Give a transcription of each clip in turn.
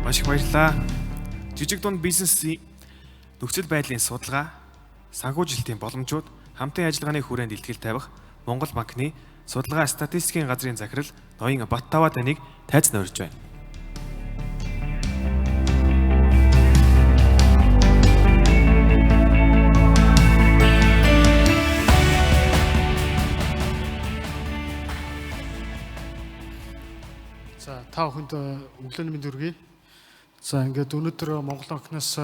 Маш их баярлалаа. Жижиг дунд бизнесийн нөхцөл байдлын судалгаа, санхүүжилтийн боломжууд, хамтын ажиллагааны хүрээнд илтгэл тавих Монгол банкны судалгаа статистикийн газрын захирал Ноён Баттаваа таныг тайзан урьж байна. За та бүхэнд өглөөний мэнд хүргэе. За ингээд өнөөдөр Монгол банкнаас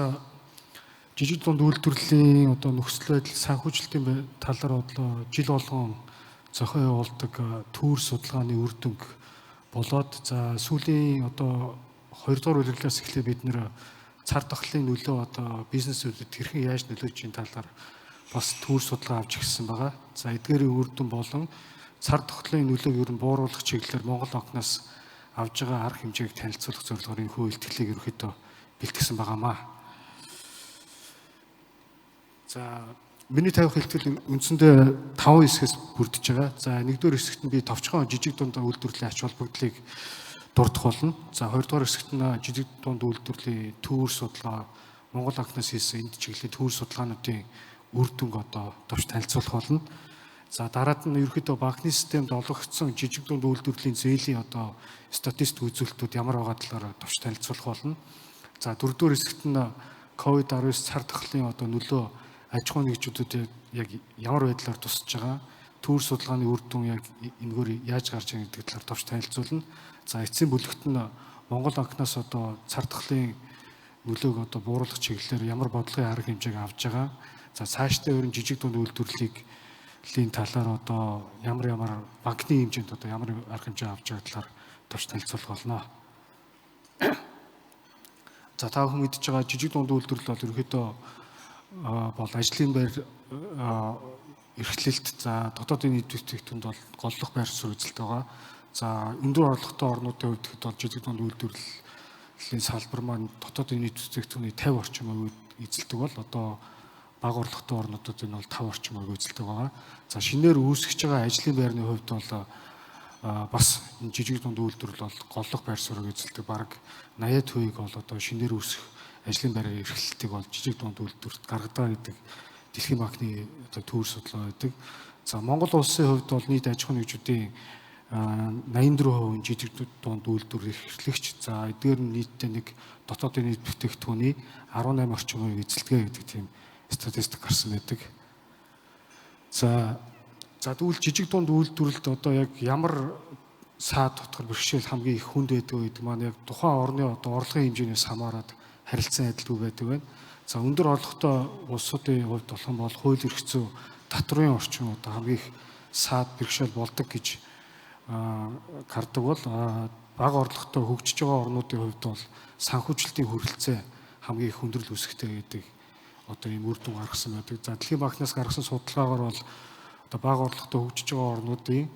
жижиг дунд үйлдвэрлэлийн одоо нөхцөл байдал санхүүжилтийн талаар одоо жил болгон зохион явуулдаг төр судалгааны үр дүнг болоод за сүүлийн одоо 2 дугаар улирлаас эхлээ бид нэр цар тахлын нөлөө одоо бизнесүүдэд хэрхэн яаж нөлөөж ийн талаар бас төр судалгаа авч ирсэн байгаа. За эдгээрийн үр дүн болон цар тахлын нөлөөг ер нь бууруулах чиглэлээр Монгол банкнаас авж байгаа арга хэмжээг танилцуулах зорилгоор энэ хүү илтгэлийг ерөнхийдөө бэлтгэсэн байгаамаа. За миний тавих илтгэл үндсэндээ 5 хэсгээс бүрдэж байгаа. За нэгдүгээр хэсэгт нь би товчхон жижиг дунд үйлдвэрлэлийн ач холбогдлыг дурдах болно. За хоёрдугаар хэсэгт нь жижиг дунд үйлдвэрлэлийн төвөр судалгаа, Монгол банкнаас хийсэн энд чиглэлийн төвөр судалгаануудын үр дүнг одоо товч танилцуулах болно. За дараад нь ерөнхийдөө банкны системд олгогдсон жижиг дунд үйлдвэрлэлийн зээлийн одоо статистик үзүүлэлтүүд ямар байгаа талаар товч танилцуулах болно. За дөрөвдүгээр хэсэгт нь COVID-19 цар тахлын одоо нөлөө аж ахуйн нэгжүүдэд яг ямар байдлаар тусч байгаа, төвөр судалгааны үр дүн яг энэгээр яаж гарч байгаа гэдэг талаар товч танилцуулна. За эцсийн бүлэгт нь Монгол банкнаас одоо цар тахлын нөлөөг одоо бууруулах чиглэлээр ямар бодлогын арга хэмжээг авч байгаа. За цаашдаа ер нь жижиг дунд үйлдвэрлэлийг талаар одоо ямар банкны хэмжээнд одоо ямар арга хэмжээ авч байгаа талаар товч танилцуулах болно. За та бүхэн мэдж байгаа жижиг дунд үйлдвэрлэл бол ерөнхийдөө бол ажлын байр эрхлэлт, за дотоодын нийт бүтээгдэхүүнд бол голлох байр суурь эзэлт байгаа. За өндөр орлоготой орнуудын хувьд гэхэд бол жижиг дунд үйлдвэрлэлийн салбар маань дотоодын нийт бүтээгдэхүүний 50 орчим хувь эзэлдэг бол одоо бага орлоготой орнуудад энэ бол 5 орчим хувь эзэлдэг байгаа. За шинээр үүсгэж байгаа ажлын байрны хувьд бол бас энэ жижиг дунд үйлдвэрлэл бол голлох байр суурийг эзэлдэг. Бараг 80%-ийг бол одоо шинээр үүсэх ажлын байрны эрхлэлтийг бол жижиг дунд үйлдвэрлэлд гаргадаг гэдэг Дэлхийн банкны одоо төвөр судалгаа байдаг. За Монгол улсын хувьд бол нийт аж ахуйн нэгжүүдийн 84% нь жижиг дунд үйлдвэр эрхлэгч. За эдгээр нь нийтдээ нэг дотоодын нийт бүтээгдэхүүний 18 орчим хувийг эзэлдэг гэдэг тийм статистик гарсан байдаг. За тэгвэл жижиг дунд үйлдвэрлэлд одоо яг ямар саад дотор бэрхшээл хамгийн их хүнд байдаг гэдэг маань яг тухайн орны одоо орлогын хэмжээнээс хамаарат харилцан адилгүй байдаг байна. За өндөр орлоготой улсуудын хувьд болох юм бол хууль эрх зүй татврын орчин одоо хамгийн их саад бэрхшээл болдог гэж гардаг бол бага орлоготой хөгжиж байгаа орнуудын хувьд бол санхүүжилтийн хүрэлцээ хамгийн их хүндрэл үүсгэдэг гэдэг одоо ийм үр дүн гаргасан байдаг. За Дэлхийн банкнаас гаргасан судалгаагаар бол одоо бага орлоготой хөгжиж байгаа орнуудын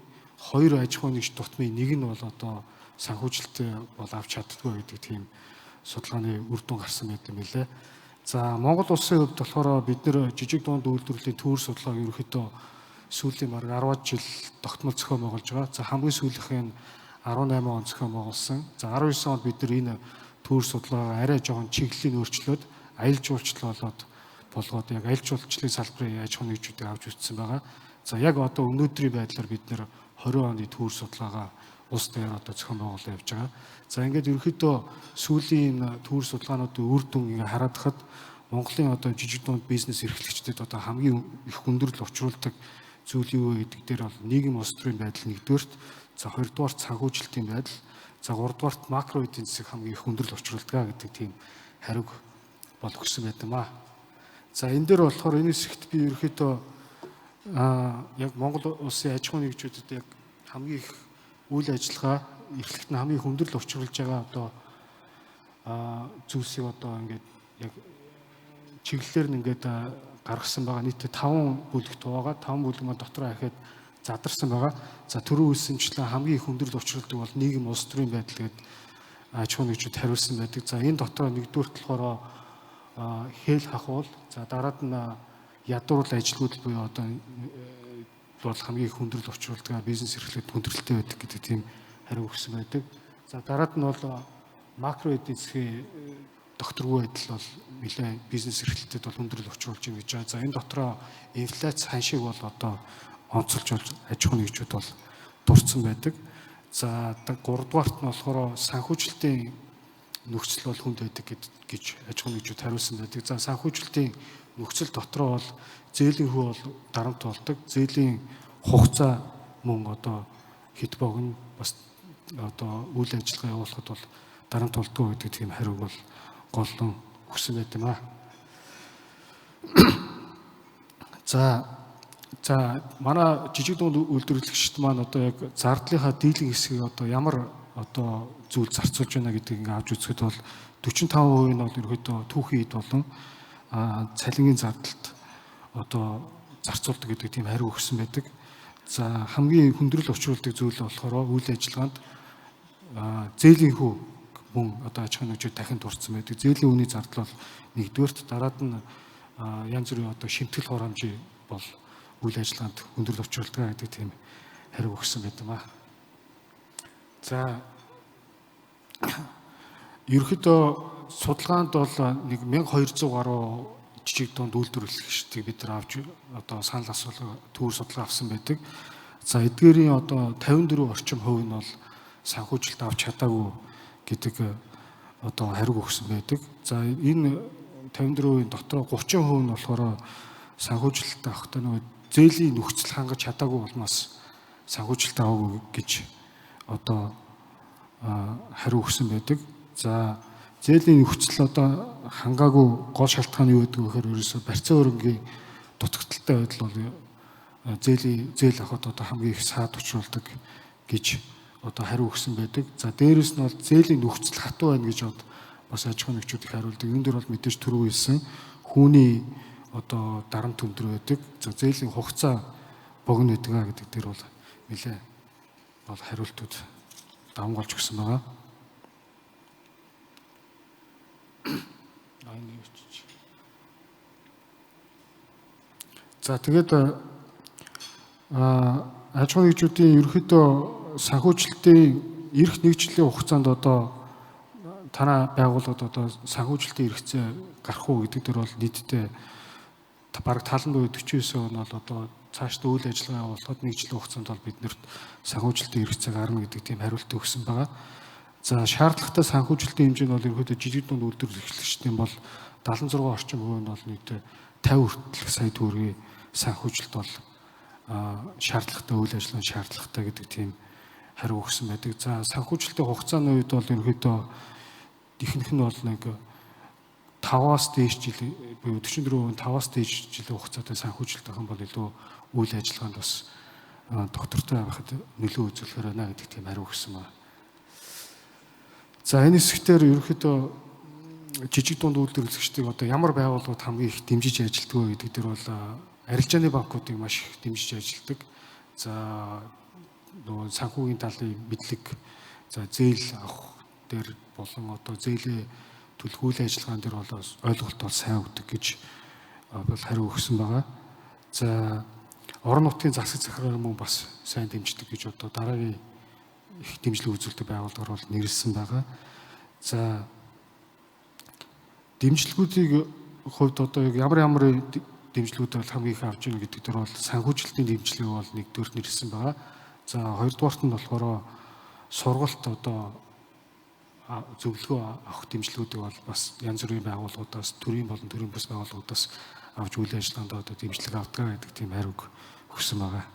2 аж ахуйн нэгж тутмын нэг нь бол одоо санхүүжилтээ бол авч чаддаггүй гэдэг тийм судалгааны үр дүн гарсан байт юм билээ. За Монгол улсын хувьд болохоор бид нэр жижиг дунд үйлдвэрлэлийн төвөр судалгааг ерөнхийдөө сүүлийн бараг 10 жил тогтмол зохион байгуулж байгаа. За хамгийн сүүлийнх нь 18 он зохион байгуулсан. За 19 онд бид нар энэ төвөр судалгаагаа арай жоохон чиглэлийн өөрчлөөд аялал жуулчлал болгоод яг аялал жуулчлалын салбарын аж ахуйн нэгжүүдийг авч үзсэн байгаа. За яг одоо өнөөдрийн байдлаар бид нэр 20 оны төвөр судалгаагаа улс даяар одоо зохион байгуулалт явж байгаа. За ингээд ерөнхийдөө сүүлийн төвөр судалгаануудын үр дүн ингээ хараадахад Монголын одоо жижиг дунд бизнес эрхлэгчдэд одоо хамгийн их хүндрэл учруулдаг зүйл юу вэ гэдэг дээр бол нийгэм улс төрийн байдал нэгдүгээрт, за хоёрдугаарт санхүүжилтийн байдал, за гуравдугаарт макро эдийн засаг хамгийн их хүндрэл учруулдаг гэдэг тийм хариуг бол өгсөн байт юм аа. За энэ дээр болохоор энэ хэсэгт би ерөнхийдөө яг Монгол улсын аж ахуйн нэгжүүдэд яг хамгийн их үйл ажиллагаа эрхлэгт нь хамгийн хүндрэл учруулж байгаа одоо зүйлсийг одоо ингээд яг чиглэлээр нь ингээд гаргасан байгаа. Нийтдээ 5 бүлэгт байгаа. 5 бүлэг маань дотроо ахиад задарсан байгаа. За түрүү хэлсэнчлэн хамгийн их хүндрэл учруулдаг бол нийгэм улс төрийн байдал гэдэг аж ахуйн нэгжүүд хариулсан байдаг. За энэ дотроо нэгдүгüрт болохоор хээл хахуул, за дараад нь ядуурл ажилгүйдэл буюу одоо бол хамгийн их хүндрэл учруулдаг, бизнес эрхлэлд хүндрэлтэй байдаг гэдэг тийм хариу өгсөн байдаг. За дараад нь бол Макро эдийн засгийн докторгүй байдал бол нэлээд бизнес эрхлэлтэд бол хүндрэл учруулж байна гэж байгаа. За, энэ дотроо инфляц ханшиг бол одоо онцолж бол аж ахуйн нэгжүүд бол дурдсан байдаг. За, гуравдугаарт нь болохоор санхүүжилтийн нөхцөл бол хүнд байдаг гэж аж ахуйн нэгжүүд хариулсан байдаг. За, санхүүжилтийн нөхцөл дотроо бол зээлийн хүү бол дарамт болдог. Зээлийн хугацаа мөн одоо хэд богино бас одоо үйл ажиллагаа явуулахад бол дарамт болдгоо гэдэг тийм хариуг бол голлон өгсөн байт юм аа. За, манай жижиг дунд үйлдвэрлэгчид маань одоо яг зардлынхаа дийлэнх хэсгийг одоо ямар одоо зүйл зарцуулж байна гэдгийг ингээ авч үзэхэд бол 45% нь бол ерөөдөө түүхийн эд болон цалингийн зардалд одоо зарцуулдаг гэдэг тийм хариу өгсөн байдаг. За, хамгийн хүндрэл учруулдаг зүйл болохоор үйл ажиллагаанд зээлийн хүү мөн одоо аж ахуйн нэгжүүд дахин дурдсан байдаг. Зээлийн үнийн зардал бол нэгдүгээрт, дараад нь янз бүрийн одоо шимтгэл хураамжийн бол үйл ажиллагаанд хүндрэл учруулдаг гэдэг тийм хариу өгсөн байдаг юм аа. За, ерөнхийдөө судалгаанд бол нэг 1200 гаруй жижиг дунд үйлдвэрлэгчдийг бид нар авч одоо санал асуулга төвөр судалгаа авсан байдаг. За, эдгээрийн одоо 54 орчим хувь нь бол санхүүжилт авч чадаагүй гэдэг одоо хариу өгсөн байдаг. За, энэ 54% дотроо 30% нь болохоор санхүүжилт авахдаа нөгөө зээлийн нөхцөл хангаж чадаагүй улмаас санхүүжилт аваагүй гэж одоо хариу өгсөн байдаг. За, зээлийн нөхцөл одоо хангаагүй гол шалтгаан юу гэдэг вэ гэхээр ерөөсөө барьцаа хөрөнгийн дутагдaltaй байдал бол зээл авахд одоо хамгийн их саад учруулдаг гэж одоо хариу өгсөн байдаг. За, дээрэс нь бол зээлийн нөхцөл хатуу байна гэж бас аж ахуйн нэгжүүд их хариулдаг. Энэ дөр бол мэдээж түрүү хэлсэн хүүний одоо дарамт өндөр байдаг. За, зээлийн хугацаа богино байдаг гэдэг дээр бол нэлээ бол хариултууд давамгайлж өгсөн байгаа. За, тэгээд аж ахуйн нэгжүүдийн ерөнхийдөө санхүүжилтийн эрх нэг жилийн хугацаанд одоо танай байгууллагад одоо санхүүжилтийн эрхцээ гарах уу гэдэг дээр бол нийтдээ бараг талан буюу 49% нь бол одоо цаашдаа үйл ажиллагаа явуулахад нэг жилийн хугацаанд бол биднэрт санхүүжилтийн эрхцээ гарна гэдэг тийм хариулт өгсөн байгаа. За, шаардлагатай санхүүжилтийн хэмжээ нь бол ерөнхийдөө жижиг дунд үйлдвэрлэгчдийн бол 76 орчим хувь нь бол нийтдээ 50 хүртэлх сая төгрөгийн санхүүжилт бол шаардлагатай, үйл ажиллагаанд шаардлагатай гэдэг тийм хариу өгсөн байдаг. За, санхүүжилтийн хугацааны үед бол ерөнхийдөө ихэнх нь бол нэг 5-аас дээш жил буюу 44% 5-аас дээш жилийн хугацаатай санхүүжилт авах юм бол илүү үйл ажиллагаанд бас доктортой байхад нөлөө үзүүлэхээр байна гэдэг тийм хариу өгсөн байна. За, энэ хэсэгтэр ерөнхийдөө жижиг дунд үйлдвэрлэгчдийг одоо ямар байгууллагууд хамгийн их дэмжиж ажилладаг вэ гэдэг дээр бол арилжааны банкуудыг маш их дэмжиж ажилладаг. За, нөгөө санхүүгийн талын мэдлэг, за зээл авах дээр болон одоо зээлээ төлөх үйл ажиллагаан дээр бол ойлголт бол сайн өгдөг гэж бол хариу өгсөн байгаа. За, орон нутгийн засаг захиргаа мөн бас сайн дэмждэг гэж одоо дараагийн их дэмжлэг үзүүлдэг байгууллагаар бол нэрлсэн байгаа. За, дэмжлэгүүдийг хувьд одоо яг ямар ямар дэмжлэгүүд бол хамгийн их авч ийн гэдэг дээр бол санхүүжилтийн дэмжлэг бол нэгдүгээр нэрлсэн байгаа. За, хоёрдугаарт нь болохоор сургалт одоо зөвлөгөө авах дэмжлэгүүдийг бол бас янз бүрийн байгууллагуудаас, төрийн болон төрийн бус байгууллагуудаас авч үйл ажиллагаанд одоо дэмжлэг авдаг гэдэг тийм хариуг өгсөн байгаа.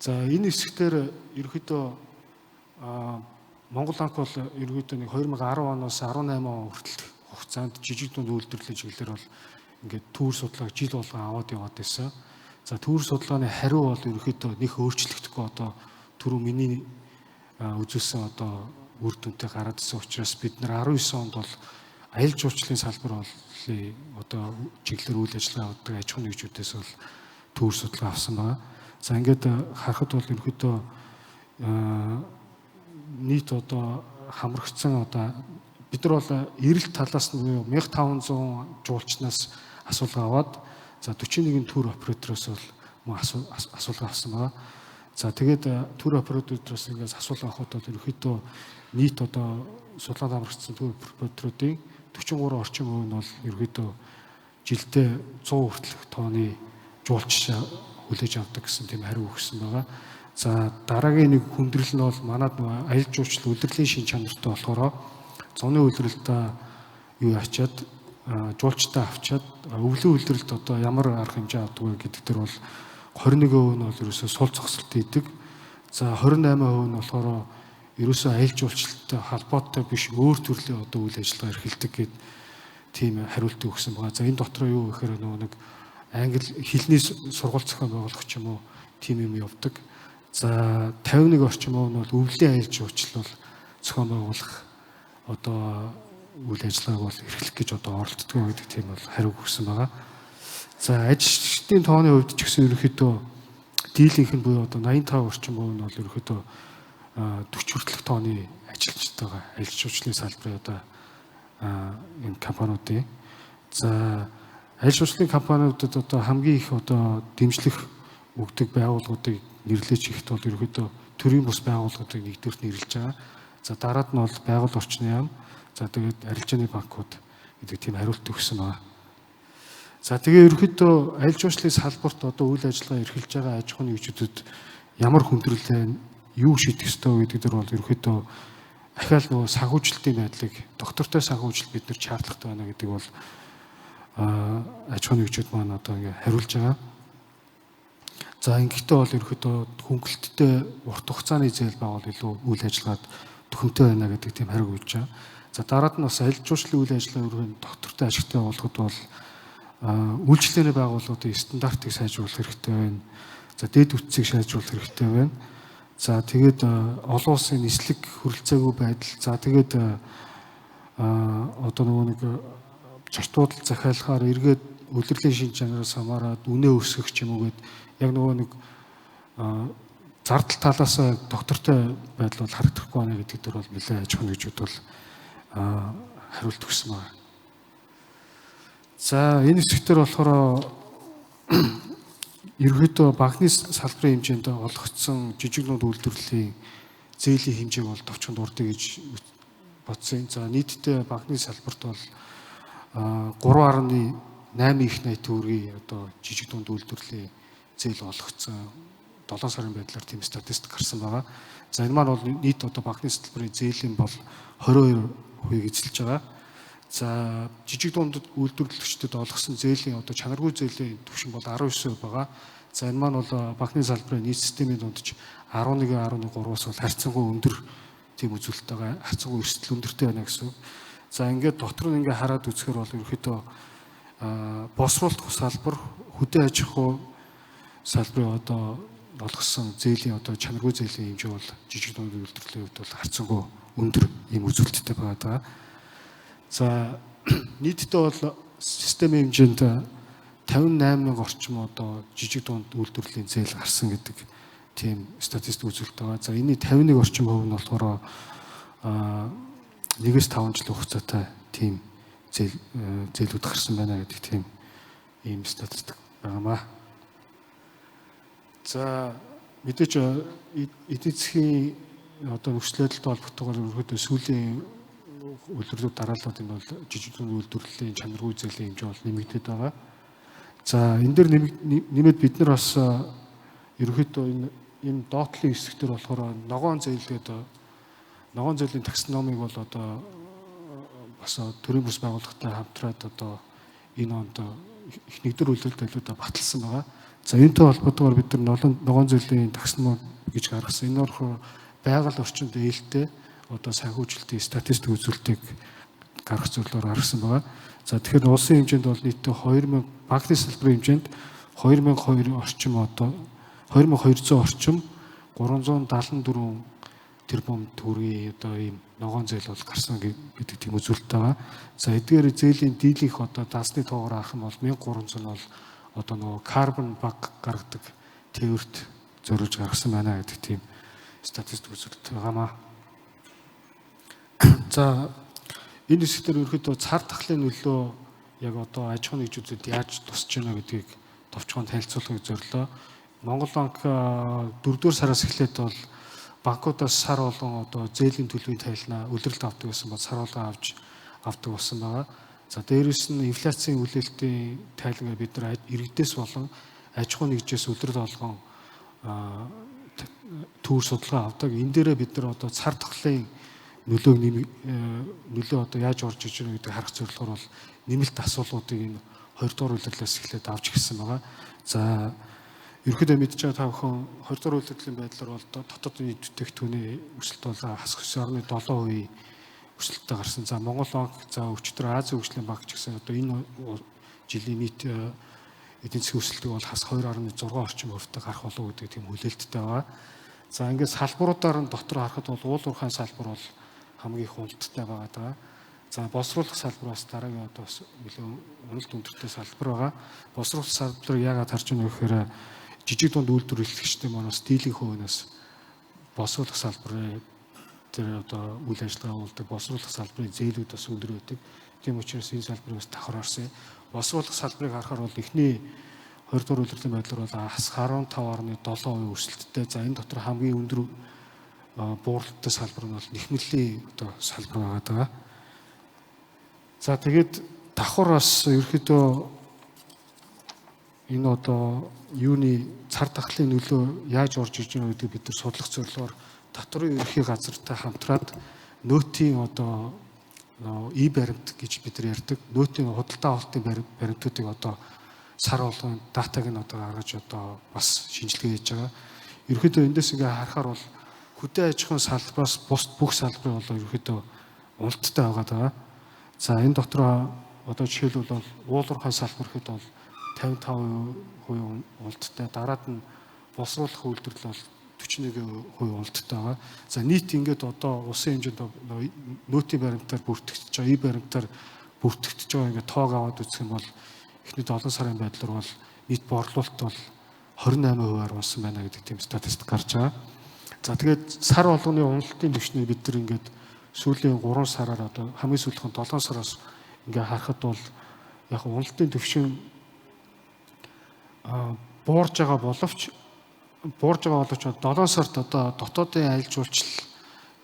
За, энэ хэсэгтэр ерөнхийдөө Монгол банк бол ерөнхийдөө нэг 2010 оноос 18 он хүртэл хугацаанд жижиг дунд үйлдвэрлэлийн чиглэлээр бол ингээд түүр судалгааг жил болгон аваад яваад байсан. За, түүр судалгааны хариу бол ерөнхийдөө нэх өөрчлөгдөхгүй одоо түрүү миний үзүүлсэн одоо үр дүнтэй гараад ирсэн учраас бид нар 19 онд бол аялал жуулчлалын салбар бол одоо чиглэлээр үйл ажиллагаа явуулдаг аж ахуйн нэгжүүдээс бол түүр судалгаа авсан байгаа. За, ингээд харахад бол ерөнхийдөө нийт одоо хамрагдсан одоо бид нар бол эрэлт талаас нь буюу 1500 жуулчнаас асуулга аваад, за 41 тур оператороос бол мөн асуулга авсан байгаа. За тэгээд төр операторуудаас ингээс асуулт авахд бол ерөнхийдөө нийт одоо судалгаанд хамрагдсан төр операторуудын 43 орчим хувь нь бол ерөнхийдөө жилдээ 100 хүртэлх тооны жуулч хүлээж авдаг гэсэн тийм хариу өгсөн байгаа. За дараагийн нэг хүндрэл нь бол манад нөгөө аялал жуулчлал улирлын шин чанартай болохоор зуны улиралдаа юу ачаад жуулчдаа авчаад өвлийн улиралд одоо ямар арга хэмжээ авдаг вэ гэдэг дээр бол 21% нь бол ерөөсөө сул зогсолт хийдэг. За 28% нь болохоор ерөөсөө аялал жуулчлалтай холбоотой биш өөр төрлийн одоо үйл ажиллагаа эрхэлдэг гэд тийм хариулт өгсөн байгаа. За энэ дотор юу гэхээр нөгөө нэг англи хэлний сургууль зохион байгуулах ч юм уу тийм юм явдаг. За 51 орчим хувь нь бол өвлийн аялал жуулчлал бол зохион байгуулах одоо үйл ажиллагааг бол эрхлэх гэж одоо оролддог гэдэг тийм бол хариу өгсөн байгаа. За ажилчдын тооны хувьд ч гэсэн ерөнхийдөө дийлэнх нь буюу одоо 85 орчим хувь нь бол ерөнхийдөө 40 хүртэлх тооны ажилчид байгаа. Аялал жуулчлалын салбарын одоо энэ компаниудын. За аялал жуулчлалын компаниудад одоо хамгийн их одоо дэмжлэг өгдөг байгууллагуудыг нэрлэж ихэд бол ерөнхийдөө төрийн бус байгууллагуудыг нэгдүгээрт нэрлэж байгаа. За дараад нь бол байгууллага орчны яам, за тэгээд арилжааны банкуд гэдэг тийм хариулт өгсөн байна. За тэгээ ерөнхийдөө аялал жуулчлалын салбарт одоо үйл ажиллагаа эрхэлж байгаа аж ахуйн нэгжүүдэд ямар хүндрэл байна, юу шийдэх ёстой гэдэг дээр бол ерөнхийдөө ахаал нөгөө санхүүжилтийн байдлыг доктортой санхүүжилт бид нар шаардлагатай байна гэдэг бол аж ахуйн нэгжүүд маань одоо ингээ хариулж байгаа. За ингэхдээ бол ерөнхийдөө хөнгөлөлттэй урт хугацааны зээл байгуул илүү үйл ажиллагаад төхөмтэй байна гэдэг тийм хариу өгч байгаа. За дараад нь бас аялал жуулчлалын үйл ажиллагаа ерөнхийдөө доктортой ашигтай болоход бол үйлчилгээний байгууллагуудын стандартыг сайжруулах хэрэгтэй байна. За дээд үтсийг сайжруулах хэрэгтэй байна. За тэгээд олон улсын нислэг хүрэлцээгүй байдал. За тэгээд одоо нөгөө нэг зочдуудал захиалахаар эргээд улирлын шин чанараас хамаарат үнэ өсгөх ч юм уу гэд яг нөгөө нэг зардал талаас доктортой байдал бол харагдахгүй байна гэдэг дээр бол нэлээд аж ахуйн нэгжүүд бол хариулт өгсөн байна. За энэ хэсгээр болохоор ерөнхийдөө банкны салбарын хэмжээнд олгогдсон жижиг дунд үйлдвэрлэлийн зээлийн хэмжээг бол товчхон дурдъя гэж бодсон. За нийтдээ банкны салбарт бол 3.8 их 80 төгрөгийн одоо жижиг дунд үйлдвэрлэлийн зээл олгогдсон 7 сарын байдлаар тийм статистик гарсан байгаа. За энэ маань бол нийт одоо банкны салбарын зээлийн бол 22% эзэлж байгаа. За жижиг дунд үйлдвэрлэгчдэд олгосон зээлийн одоо чанаргүй зээлийн түвшин бол 19% байгаа. За энэ маань бол банкны салбарын нийт системийн дундч 11.3-аас бол харьцангуй өндөр тийм үзүүлэлт байгаа. Харьцангуй эрсдэл өндөртэй байна гэсэн. За ингээд дотор нь ингээ хараад үзэхээр бол ерөнхийдөө босруулах салбар, хөдөө аж ахуй салбарын одоо олгосон зээлийн одоо чанаргүй зээлийн хэмжээ бол жижиг дунд үйлдвэрлэлийн хувьд бол харьцангуй өндөр ийм үзүүлэлттэй байгаа. За нийтдээ бол системийн хэмжээнд 58 мянга орчим одоо жижиг дунд үйлдвэрлэлийн зээл гарсан гэдэг тийм статистик үзүүлэлт байгаа. За энэний 51 орчим хувь нь болохоор 1-5 жилийн хугацаатай тийм зээлүүд гарсан байна гэдэг тийм ийм статистик байгаамаа. За мэдээж эдийн засгийн одоо нөхцөл байдалтай холбоотойгоор ерөнхийдөө сүүлийн улирлууд дараалал энэ бол жижиг дунд үйлдвэрлэлийн чанаргүй зээлийн хэмжээ бол нэмэгдээд байгаа. За энэ дээр нэмээд бид нар бас ерөнхийдөө энэ доотлын хэсэг дээр болохоор ногоон зээл гэдэг ногоон зээлийн таксономиг бол одоо бас төрийн бус байгууллагатай хамтраад одоо энэ онд их нэгдүгээр улиралд байлуудаа баталсан байгаа. За энэтэй холбоотойгоор бид нар ногоон зээлийн таксоном гэж гаргасан. Энэ болохоор байгаль орчинд ээлтэй одоо санхүүжилтийн статистик үзүүлэлтийг гаргах зөвлөөр гаргасан байгаа. За тэгэхээр улсын хэмжээнд бол нийтдээ 2000 банкны салбарын хэмжээнд 2002 орчим одоо 2200 орчим 374 тэрбум төгрөгийн одоо ийм ногоон зээл бол гарсан гэдэг тийм үзүүлэлт байгаа. За эдгээр зээлийн дийлэнх одоо дансны тоогоор харах юм бол 1300 бол одоо нөгөө карбон баг гаргадаг тээвэрт зориулж гаргасан байна гэдэг тийм статистик үзүүлэлт байгаамаа. За энэ хэсгээр ерөнхийдөө цар тахлын нөлөө яг одоо аж ахуйн нэгжүүдэд яаж тусч байна гэдгийг товчхон танилцуулахыг зорилоо. Монгол банк 4-р сараас эхлээд бол банкудаас сар болгон одоо зээлийн төлөвийн тайлнаа үлрэлт авдаг гэсэн бол сар болгон авдаг болсон байгаа. За дээрэс нь инфляцийн хүлээлтийн тайлангаа бид нар иргэдээс болон аж ахуйн нэгжээс үлрэл болгон төвөр судалгаа авдаг. Энэ дээрээ бид нар одоо цар тахлын нөлөөг нөлөө одоо яаж орж иж байгаа гэдгийг харах зорилгоор бол нэмэлт асуулгуудыг энэ 20 дугаар улирлаас эхлээд авч ирсэн байгаа. За ерөнхийдөө мэдж байгаа та бүхэн 20 дугаар улирлын байдлаар бол дотоод нийт бүтээгдэхүүний өсөлт бол хасах 9.7% өсөлттэй гарсан. За Монгол банк, за өчигдөр Азийн хөгжлийн банк ч гэсэн одоо энэ жилийн нийт эдийн засгийн өсөлтийг бол хас 2.6 орчим хувьтай гарах болов гэдэг тийм хүлээлттэй байгаа. За ингээд салбаруудаар нь дотор харахад бол уул уурхайн салбар бол хамгийн их уналттай байгаа даа. За боловсруулах салбар бас дараагийн одоо бас нэлээд уналт өндөртэй салбар байгаа. Боловсруулах салбарыг яагаад харж байна вэ гэхээр жижиг дунд үйлдвэр эрхлэгчдийн маань бас дийлэнх хувийнаас боловсруулах салбарын тэр одоо үйл ажиллагаа явуулдаг, боловсруулах салбарын зээлүүд бас өндөр байдаг. Тийм учраас энэ салбарыг бас давхар харсан. Боловсруулах салбарыг харахаар бол эхний 20 дугаар улирлын байдлаар бол хас 15.7% өсөлттэй. За энэ дотор хамгийн өндөр бууралттай салбар нь бол нэхмэлийн одоо салбар байгаа даа. За тэгээд давхар бас ерөөхдөө энэ одоо юуны цар тахлын нөлөө яаж орж иж байгаа гэдгийг бид нар судлах зорилгоор татварын ерхий газартай хамтраад нөөтийн одоо и баримт гэж бид нар ярьдаг. Нөөтийн худалдаа авалтын баримтуудыг одоо сар болгон датаг нь одоо гаргаж одоо бас шинжилгээ хийж байгаа. Ерөнхийдөө эндээс ингээ харахаар бол хөдөө аж ахуйн салбараас бусд бүх салбарын бол ерөнхийдөө уналттай байгаа даа. За энэ дотор одоо жишээлбэл бол уулуурхай салбар гэхэд бол 55% уналттай, дараад нь боловсруулах үйлдвэрлэл бол 41% уналттай байгаа. За нийт ингээд одоо улсын хэмжээнд нөөтийн баримтаар бүртгэгдэж байгаа, и баримтаар бүртгэгдэж байгаа ингээд тоог аваад үзэх юм бол эхний 7 сарын байдлаар бол нийт борлуулалт бол 28%-аар унсан байна гэдэг тийм статистик гарч байгаа. За тэгээд сар болгоны уналтын түвшнийг бид нар ингээд сүүлийн 3 сараар одоо хамгийн сүүлийнхэн 7 сараас ингээд харахад бол яг уналтын түвшин буурж байгаа боловч 7 сард одоо дотоодын аялал жуулчлал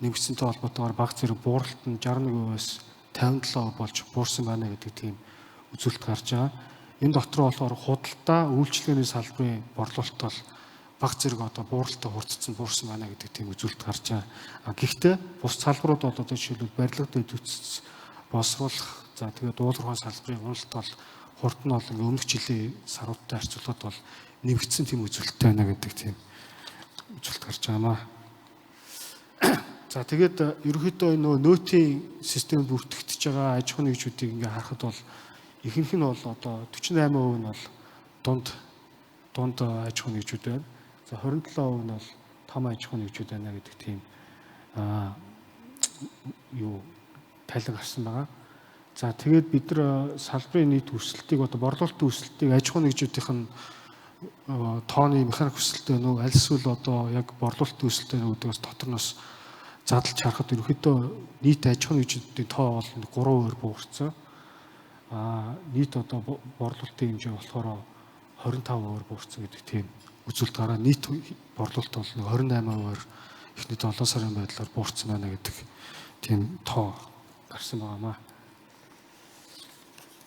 нэмэгдсэнтэй холбоотойгоор баг зэрэг бууралт нь 61%-аас 57% болж буурсан байна гэдэг тийм үзүүлэлт гарч байгаа. Энэ дотор болохоор худалдаа, үйлчилгээний салбарын борлуулалт бол баг зэрэг одоо бууралтаа хурцсан буурсан байна гэдэг тийм үзүүлэлт гарч байгаа. Гэхдээ бус салбарууд бол одоо жишээлбэл барилга дэд үтс боловсруулах, за тэгээд уулуурхайн салбарын уналт бол хурд нь бол ингээ өмнөх жилийн саруудтай харьцуулахад бол нэмэгдсэн тийм үзүүлэлттэй байна гэдэг тийм үзүүлэлт гарч байгаамаа. За тэгээд ерөнхийдөө энэ нөөтийн системд бүртгэгдэж байгаа аж ахуйн нэгжүүдийг ингээ харахад бол ихэнх нь бол одоо 48% нь бол дунд аж ахуйн нэгжүүд байна. За 27% нь бол том аж ахуйн нэгжүүд байна гэдэг тийм юу тайлан гарсан байгаа. За тэгээд бид нар салбарын нийт өсөлтийг одоо борлуулалтын өсөлтийг аж ахуйн нэгжүүдийнх нь тооны механик өсөлттэй нөө аль эсвэл одоо яг борлуулалтын өсөлттэй нөө гэдэг бас дотор нь бас задлж харахад ерөнхийдөө нийт аж ахуйн нэгжүүдийн тоо бол 3% буурсан. Нийт одоо борлуулалтын хэмжээ болохоор 25% буурсан гэдэг тийм үзүүлэлт гараа. Нийт борлуулалт бол 28% эхний 7 сарын байдлаар буурсан байна гэдэг тийм тоо гарсан байгаамаа.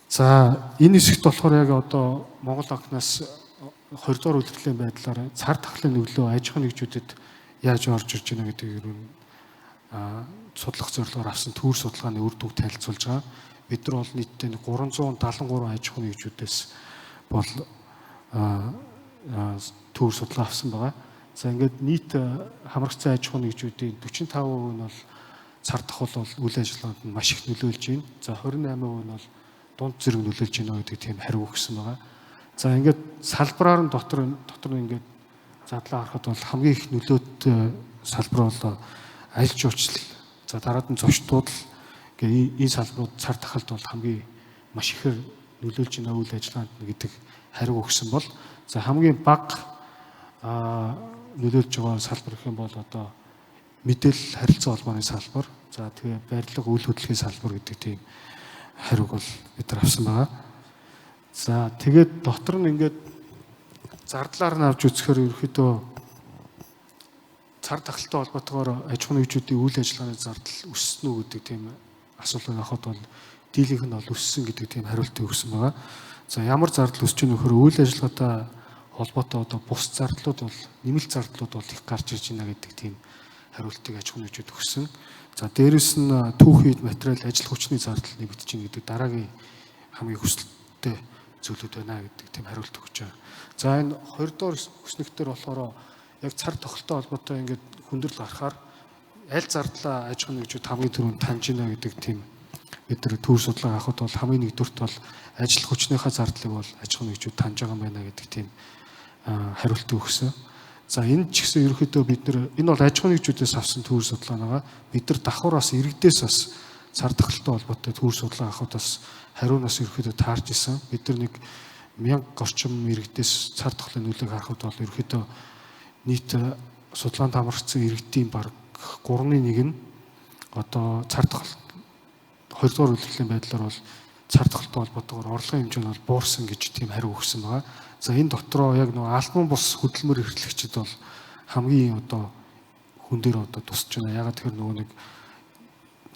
За энэ хэсэгт болохоор яг одоо Монгол банкнаас 20 дугаар улирлын байдлаар цар тахлын нөлөө аж ахуйн нэгжүүдэд яаж орж ирж байна гэдгийг ер нь судлах зорилгоор авсан төвөр судалгааны үр дүнг танилцуулж байгаа. Бид нар бол нийтдээ 373 аж ахуйн нэгжүүдээс бол төвөр судалгаа авсан байгаа. За ингээд нийт хамрагдсан аж ахуйн нэгжүүдийн 45% нь бол цар тахал бол үйл ажиллагаанд нь маш их нөлөөлж байна. За 28% нь бол дунд зэрэг нөлөөлж байна гэдэг тийм хариу өгсөн байгаа. За ингээд салбараар нь дотор нь ингээд задлаа харахад бол хамгийн их нөлөөтэй салбар бол аялал жуулчлал. За дараад нь зочд буудал ингээ энэ салбарууд цар тахалд бол хамгийн маш ихээр нөлөөлж байна үйл ажиллагаанд гэдэг хариу өгсөн бол за хамгийн бага нөлөөлж байгаа салбар гэх юм бол одоо мэдээлэл харилцаа холбооны салбар, за тэгээ барилга үйл хөдлөлийн салбар гэдэг тийм хариуг бол бид нар авсан байгаа. За тэгээд дотор нь ингээд Зардлаар нь авч үзэхээр ерөнхийдөө цар тахалтай холбоотойгоор аж ахуйн нэгжүүдийн үйл ажиллагааны зардал өссөн үү гэдэг тийм асуултыг авахад бол дийлэнх нь бол өссөн гэдэг тийм хариултыг өгсөн байгаа. За, ямар зардал өсөж байгаа нөхөр үйл ажиллагаатай холбоотой одоо бус зардлууд бол, нэмэлт зардлууд бол их гарч ирж байна гэдэг тийм хариултыг аж ахуйн нэгжүүд өгсөн. За, дээрэс нь түүхий эд материал, ажил хүчний зардал нэмэгдэж байна гэдэг дараагийн хамгийн хүсэлттэй зүйлүүд байна гэдэг тийм хариулт өгч байгаа. За, энэ 2 дугаар хүснэгтэр болохоор яг цар тохолтой холбоотой ингээд хүндрэл гарахаар аль зардлаа аж ахуйн нэгжүүд хамгийн түрүүнд таньж байна гэдэг тийм бид нар төр судалгаа авахад бол хамгийн нэгдүгээрт бол ажил хүчнийхээ зардлыг бол аж ахуйн нэгжүүд таньж байгаа юм байна гэдэг тийм хариулт өгсөн. За, энэ ч гэсэн ерөнхийдөө бид нар энэ бол аж ахуйн нэгжүүдээс авсан төр судалгаа байгаа. Бид нар давхар бас иргэдээс бас цар тахалтай холбоотой төр судалгаа авахад бас хариу нас ерөнхийдөө таарч исэн. Бид нар нэг 1000 орчим иргэдээс цар тахлын нөлөөг харахад бол ерөнхийдөө нийт судалгаанд хамрагдсан иргэдийн бараг 3-1 нь одоо цар тахал 2 дугаар улирлын байдлаар бол цар тахалтай холбоотойгоор орлогын хэмжээ нь бол буурсан гэж тийм хариу өгсөн байгаа. За, энэ дотроо яг нөгөө албан бус хөдөлмөр эрхлэгчид бол хамгийн одоо хүн дээр одоо тусч байна. Ягаад тэгэхээр нөгөө нэг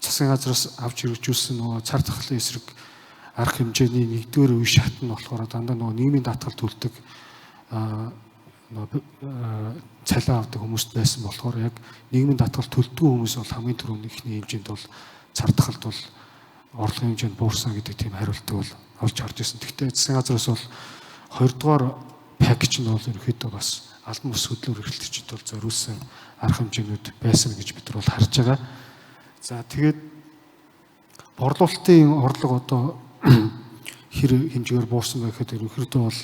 засгийн газраас авч хэрэгжүүлсэн нөгөө цар тахлын эсрэг арга хэмжээний нэгдүгээр үе шат нь болохоор дандаа нөгөө нийгмийн даатгал төлдөг, нөгөө цалин авдаг хүмүүст байсан болохоор яг нийгмийн даатгал төлдгөө хүмүүс бол хамгийн түрүүний эхний хэмжээнд бол цар тахалд бол орлогын хэмжээнд буурсан гэдэг тийм хариултыг бол олж харж байсан. Гэхдээ засгийн газраас бол хоёрдугаар package нь бол ерөнхийдөө бас албан бус хөдөлмөр эрхлэгчид бол зориулсан арга хэмжээнүүд байсан гэж бид нар бол харж байгаа. За, тэгээд борлуулалтын орлого одоо хэр хэмжээгээр буурсан бэ гэхэд ерөнхийдөө бол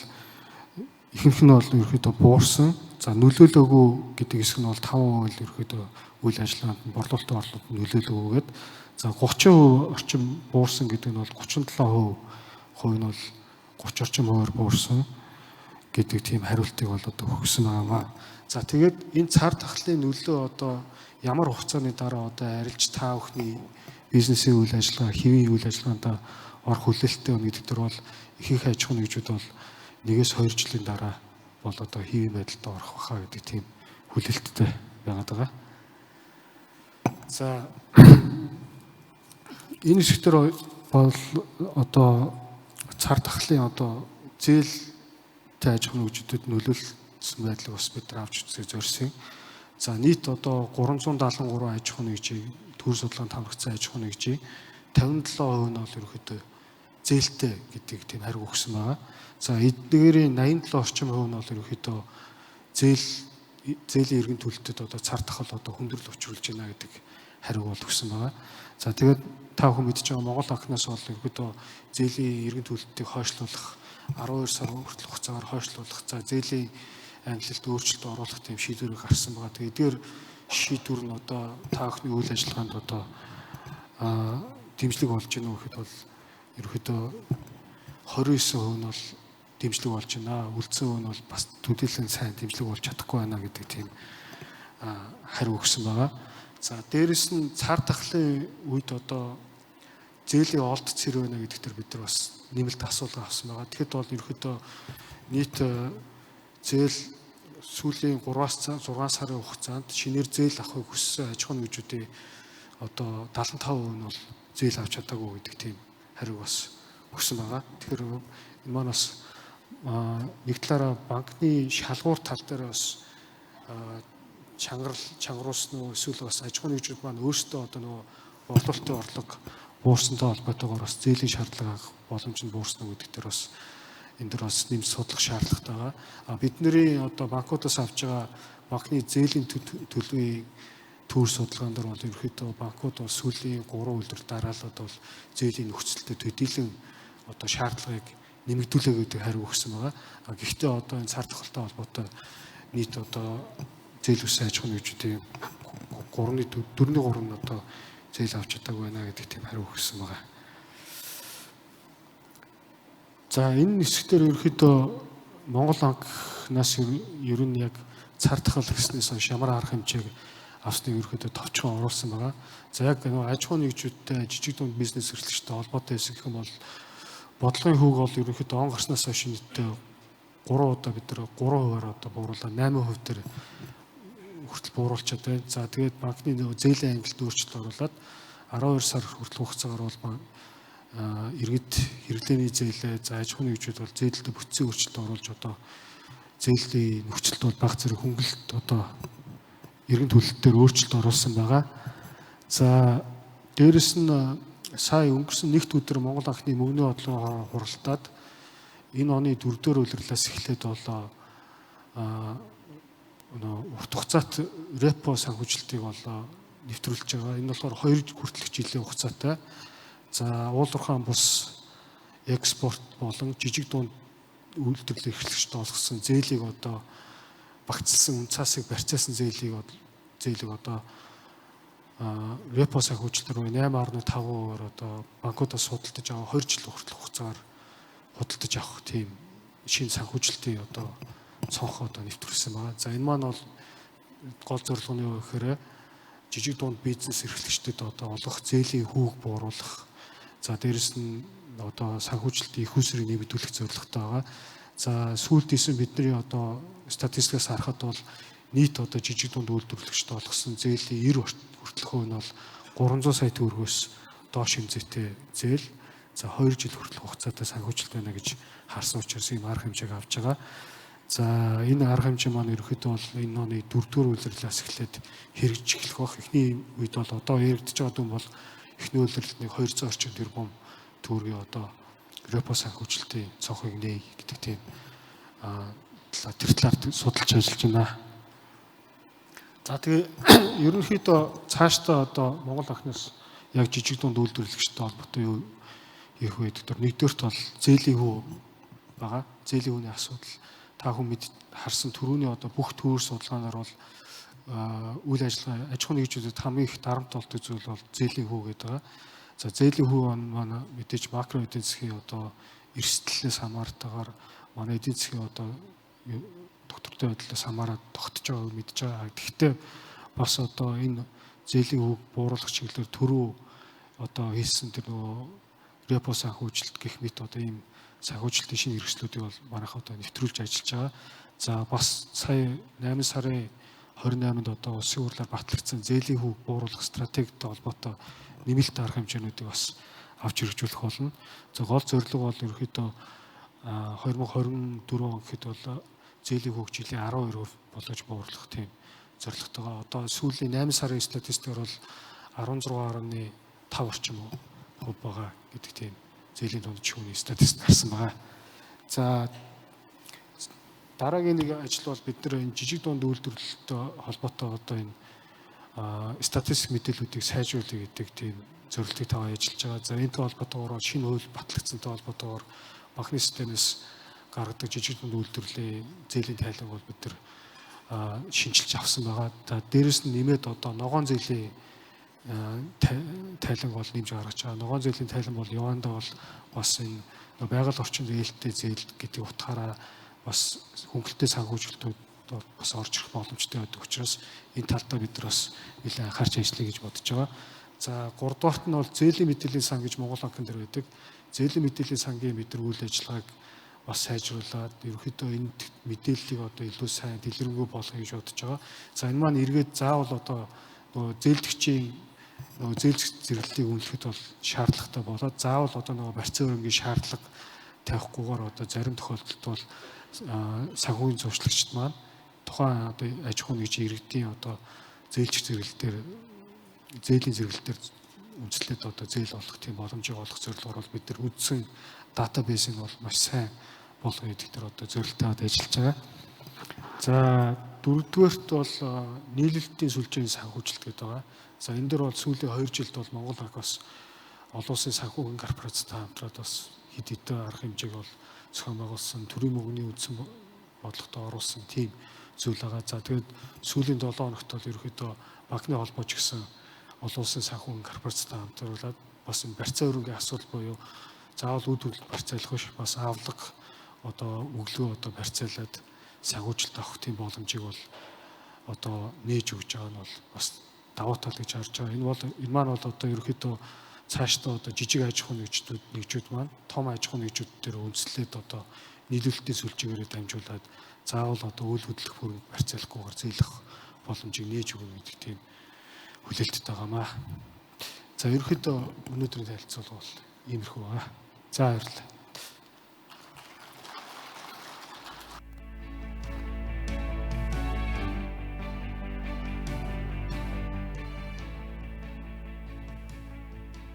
ихэнх нь бол ерөнхийдөө буурсан. За, нөлөөлөөгүй гэдэг хэсэг нь бол 5% л ерөнхийдөө үйл ажиллагаанд нь, борлуулалтын орлогод нөлөөлөөгүй гээд, за, 30% орчим буурсан гэдэг нь бол 37% хувь нь бол 30 орчим хувиар буурсан гэдэг тийм хариултыг бол одоо өгсөн байгаамаа. За, тэгээд энэ цар тахлын нөлөө одоо ямар хугацааны дараа одоо арилж та бүхний бизнесийн үйл ажиллагаа, хэвийн үйл ажиллагаанд орох хүлээлттэй байна гэдэг төр бол ихэнх аж ахуйн нэгжүүд бол 1-2 жилийн дараа бол одоо хэвийн байдалд орох байхаа гэдэг тийм хүлээлттэй байгаад байгаа. За, энэ хэсгээр бол одоо цар тахлын одоо зээлтэй аж ахуйн нэгжүүдэд нөлөөлсөн байдлыг бас бид нар авч үзэхийг зорьсон. За, нийт одоо 373 аж ахуйн нэгжийг төр судалгаанд хамрагдсан аж ахуйн нэгжийн 57% нь бол ерөнхийдөө зээлтэй гэдэг тийм хариу өгсөн байгаа. За, эднэрийн 87 орчим хувь нь бол ерөнхийдөө зээлийн эргэн төлөлтөд одоо цар тахал одоо хүндрэл учруулж байна гэдэг хариу бол өгсөн байгаа. За, тэгээд та бүхэн мэдж байгаа, Монгол банкнаас бол ерөнхийдөө зээлийн эргэн төлөлтийг хойшлуулах, 12 сар хүртэл хугацаагаар хойшлуулах, за, зээлийн ангилалд өөрчлөлт оруулах тийм шийдвэрийг гаргасан байгаа. Тэгээд эдгээр шийдвэр нь одоо та бүхний үйл ажиллагаанд одоо дэмжлэг болж байна уу гэхэд бол ерөнхийдөө 29% нь бол дэмжлэг болж байна. Үлдсэн хувь нь бол бас төдийлөн сайн дэмжлэг болж чадахгүй байна гэдэг тийм хариу өгсөн байгаа. За, дээрэс нь цар тахлын үед одоо зээлийн олдц хэрэг байна гэдэг төр бид нар бас нэмэлт асуулга авсан байгаа. Тэгэхэд бол ерөнхийдөө нийт зээл сүүлийн 3-аас 6 сарын хугацаанд шинээр зээл авахыг хүссэн аж ахуйн нэгжүүдийн одоо 75% нь бол зээл авч чадаагүй гэдэг тийм хариу бас өгсөн байгаа. Тэгэхээр энэ маань бас нэг талаараа банкны шалгуур тал дээр бас чангарал чангаруулсан уу, эсвэл бас аж ахуйн нэгжүүд маань өөрсдөө одоо нөгөө борлуулалтын орлого буурсантай холбоотойгоор бас зээлийн шаардлага авах боломж нь буурсан уу гэдэг дээр бас энэ дээр бас нэмж судлах шаардлагатай байгаа. А бидний одоо банкудаас авч байгаа банкны зээлийн төлөвийн төр судалгаан дээр бол ерөнхийдөө банкуд бол сүүлийн 3 улирал дараалал бол зээлийн нөхцөлтөд төдийлөн одоо шаардлагыг нэмэгдүүлээ гэдэг хариу өгсөн байгаа. А гэхдээ одоо энэ цар тахалтай холбоотой нийт одоо зээл үсэн аж ахуйн нэгжүүдийн 3-ны 4-ний 3 нь одоо зээл авч чадаагүй байна гэдэг тийм хариу өгсөн байгаа. За, энэ хэсгээр ерөнхийдөө Монгол банкнаас ер нь яг цар тахал гэснээс хойш ямар арга хэмжээг авсныг ерөнхийдөө товчхон оруулсан байгаа. За, яг нөгөө аж ахуйн нэгжүүдтэй, жижиг дунд бизнес эрхлэгчтэй холбоотой хэсэг гэх юм бол бодлогын хүүг бол ерөнхийдөө он гарснаас хойш нийтдээ 3 удаа бид нар 3%-аар одоо бууруулаад 8% дээр хүртэл бууруулчаад байна. За тэгээд банкны нөгөө зээлийн ангилалд өөрчлөлт оруулаад 12 сар хүртэл хугацаагаар бол иргэд хэрэглээний зээлээ, за аж ахуйн нэгжүүд бол зээлдээ бүтцийн өөрчлөлт оруулж одоо зээлийн нөхцөлд бол баг зэрэг хөнгөлөлт одоо эргэн төлөлт дээр өөрчлөлт оруулсан байгаа. За дээрэс нь сая өнгөрсөн нэгд өдөр Монгол банкны мөнгөний бодлогоор хуралдаад энэ оны 4-р улирлаас эхлээд бол урт хугацаат репо санхүүжилтийг бол нэвтрүүлж байгаа. Энэ болохоор 2 хүртэлх жилийн хугацаатай. За уулуурхаан бус экспорт болон жижиг дунд үйлдвэрлэл эрхлэгчид олгосон зээлийг одоо багцлсан үн цаасыг барьцаасан зээлийг одоо репо санхүүжилт рүү 8.5%-аар одоо банкудаас худалдаж авах 2 жил хүртэлх хугацаагаар худалдаж авах тийм шинэ санхүүжилтийн одоо цонх одоо нэвтрүүлсэн байгаа. За энэ маань бол гол зорилго нь юу гэхээр жижиг дунд бизнес эрхлэгчдэд одоо олох зээлийн хүүг бууруулах, за дээрэс нь одоо санхүүжилтийн их усрыг нэмэгдүүлэх зорилготой байгаа. За сүүлд исэн бидний одоо статистикаас харахад бол нийт одоо жижиг дунд үйлдвэрлэгчдэд олгосон зээлийн 90 хүртэлх хувь нь бол 300 сая төгрөгөөс доош хэмжээтэй зээл, за 2 жил хүртэлх хугацаатай санхүүжилт байна гэж харсан учраас ийм арга хэмжээг авч байгаа. За энэ арга хэмжээ маань ерөнхийдөө бол энэ оны 4-р улирлаас эхлээд хэрэгжиж эхлэх бах. Эхний үед бол одоо яригдж байгаа дүн бол эхний улирлд нэг 200 орчим тэрбум төгрөгийн одоо репо санхүүжилтийн цонхыг нээе гэдэг тийм тэр талаар судалж ажиллаж байна. За тэгээ ерөнхийдөө цаашдаа одоо Монгол банкнаас яг жижиг дунд үйлдвэрлэгчтэй холбоотой юу хийх вэ гэдэг тэр нэгдүгээрт бол зээлийн хүү байгаа. Зээлийн хүүний асуудал та хүн мэд харсан түрүүний одоо бүх төвөр судалгаанаар бол үйл ажиллагаа аж ахуйн нэгжүүдэд хамгийн их дарамт болдог зүйл бол зээлийн хүү гэдэг байгаа. За зээлийн хүү маань мэдээж макро эдийн засгийн одоо эрсдлээс хамаартайгаар манай эдийн засгийн одоо доктортой байдлаас хамаарат тогтож байгааг мэдж байгаа. Гэхдээ бас одоо энэ зээлийн хүүг бууруулах чиглэлээр түрүү одоо хийсэн тэр нөгөө репо санхүүжилт гэх мэт одоо ийм санхүүжилтийн шинэ хэрэгслүүдийг бол манайх одоо нэвтрүүлж ажиллаж байгаа. За бас сая 8 сарын 28-нд одоо улсын хурлаар батлагдсан зээлийн хүүг бууруулах стратегитэй холбоотой нэмэлт арга хэмжээнүүдийг бас авч хэрэгжүүлэх болно. За гол зорилго бол ерөнхийдөө 2024 он гэхэд бол зээлийн хүүг жилийн 12% болгож бууруулах тийм зорилготойгоо. Одоо сүүлийн 8 сарын статистикээр бол 16.5 орчим хувь байгаа гэдэг тийм зээлийн дунд шүүний статистик гарсан байгаа. За дараагийн нэг ажил бол бид нар энэ жижиг дунд үйлдвэрлэлтэй холбоотой одоо энэ статистик мэдээллүүдийг сайжруулах гэдэг тийм зорилтыг тавиад ажиллаж байгаа. За энэтэй холбоотойгоор шинэ хууль батлагдсантай холбоотойгоор банкны системээс гаргадаг жижиг дунд үйлдвэрлэлийн зээлийн тайланг бол бид нар шинчилж авсан байгаа. За дээрэс нь нэмээд одоо ногоон зээлийн тайланг бол нэмж гаргаж байгаа. Ногоон зээлийн тайлан бол явандаа бол бас энэ байгаль орчинд ээлтэй зээл гэдэг утгаараа бас хөнгөлөлттэй санхүүжилтүүд бас орж ирэх боломжтой байдаг учраас энэ талдаа бид нар бас нэлээд анхаарч ажиллая гэж бодож байгаа. За 3 дугаарт нь бол зээлийн мэдээллийн сан гэж Монгол банкн дээр байдаг. Зээлийн мэдээллийн сангийн бид нар үйл ажиллагааг бас сайжруулад ерөнхийдөө энэ мэдээллийг одоо илүү сайн дэлгэрэнгүй болгоё гэж бодож байгаа. За энэ маань эргээд заавал одоо нөгөө зээлдэгчийн нөгөө зээлж зэрэглэлийг үнэлэхэд бол шаардлагатай болоод заавал одоо нөгөө барьцаа өрөнгийн шаардлага тавихгүйгээр одоо зарим тохиолдолд бол санхүүгийн зуршлагчид маань тухайн одоо аж ахуйн нэгжийн иргэдийн одоо зээлжих зэрэглэл дээр зээлийн зэрэглэл дээр үндэслээд одоо зээл олох тийм боломжийг олох зорилгоор бол бид нар үндсэн датабейсийг бол маш сайн болгоё гэдэг дээр одоо зорилттой ажиллаж байгаа. За дөрөвдүгээрт бол нийлэлтийн сүлжээний санхүүжилт гэдэг байгаа. За энэ дээр бол сүүлийн 2 жилд бол Монгол банк бас олон улсын санхүүгийн корпорацтай хамтраад бас хэд хэдэн арга хэмжээг бол зохион байгуулсан, төрийн мөнгөний үндсэн бодлоготой оруулсан тийм зүйл байгаа. За тэгээд сүүлийн 7 хоногт бол ерөнхийдөө банкны холбоо ч гэсэн олон улсын санхүүгийн корпорацтай хамтруулаад бас энэ барьцаа өрөнгөний асуудал буюу заавал үд төлөлт барьцаалах биш бас авлага одоо өглөө одоо барьцаалаад санхүүжилт авах тийм боломжийг бол одоо нээж өгч байгаа нь бол бас давуу тал гэж харж байгаа. Энэ бол энэ маань бол одоо ерөнхийдөө Цаашдаа одоо жижиг аж ахуйн нэгжүүд маань том аж ахуйн нэгжүүд дээр үндэслээд одоо нийлүүлэлтийн сүлжээгээрээ дамжуулаад заавал одоо үйл хөдлөх хөрөнгө барьцаалахгүйгээр зээлэх боломжийг нээж өгнө гэдэг тийм хүлээлттэй байгаамаа. За, ерөнхийдөө өнөөдрийн танилцуулга бол иймэрхүү байгаа. За, баярлалаа.